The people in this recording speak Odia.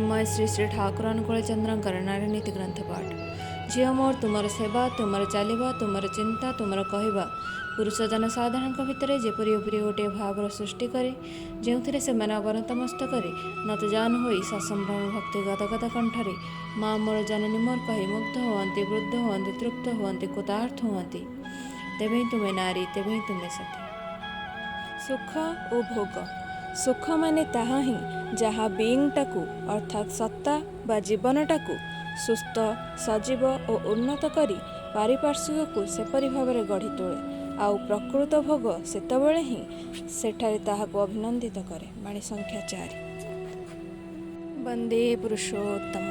ଚିନ୍ମୟ ଶ୍ରୀ ଶ୍ରୀ ଠାକୁର ଅନୁକୂଳ ଚନ୍ଦ୍ରଙ୍କର ନାରୀନୀତି ଗ୍ରନ୍ଥ ପାଠ। ଝିଅ ମୋର, ତୁମର ସେବା, ତୁମର ଚାଲିବା, ତୁମର ଚିନ୍ତା, ତୁମର କହିବା ପୁରୁଷ ଜନସାଧାରଣଙ୍କ ଭିତରେ ଯେପରି ଏପରି ଗୋଟିଏ ଭାବର ସୃଷ୍ଟି କରେ, ଯେଉଁଥିରେ ସେମାନେ ଅବନତ ମସ୍ତକରେ ନତଜାନୁ ହୋଇ ସସମ୍ଭ୍ରମ ଭକ୍ତି ଗଦଗଦ କଣ୍ଠରେ ମା ମୋର, ଜନନୀ ମୋର କହି ମୁଗ୍ଧ ହୁଅନ୍ତି, ବୃଦ୍ଧ ହୁଅନ୍ତି, ତୃପ୍ତ ହୁଅନ୍ତି, କୃତାର୍ଥ ହୁଅନ୍ତି, ତେବେ ହିଁ ତୁମେ ନାରୀ, ତେବେ ହିଁ ତୁମେ ସତୀ। ସୁଖ ଓ ଭୋଗ। ସୁଖ ମାନେ ତାହା ହିଁ ଯାହା ବିଇଙ୍ଗଟାକୁ ଅର୍ଥାତ୍ ସତ୍ତା ବା ଜୀବନଟାକୁ ସୁସ୍ଥ, ସଜୀବ ଓ ଉନ୍ନତ କରି ପାରିପାର୍ଶ୍ୱିକକୁ ସେପରି ଭାବରେ ଗଢ଼ି ତୋଳେ। ଆଉ ପ୍ରକୃତ ଭୋଗ ସେତେବେଳେ ହିଁ ସେଠାରେ ତାହାକୁ ଅଭିନନ୍ଦିତ କରେ। ବାଣୀ ସଂଖ୍ୟା 4। ବନ୍ଦେ ପୁରୁଷୋତ୍ତମ।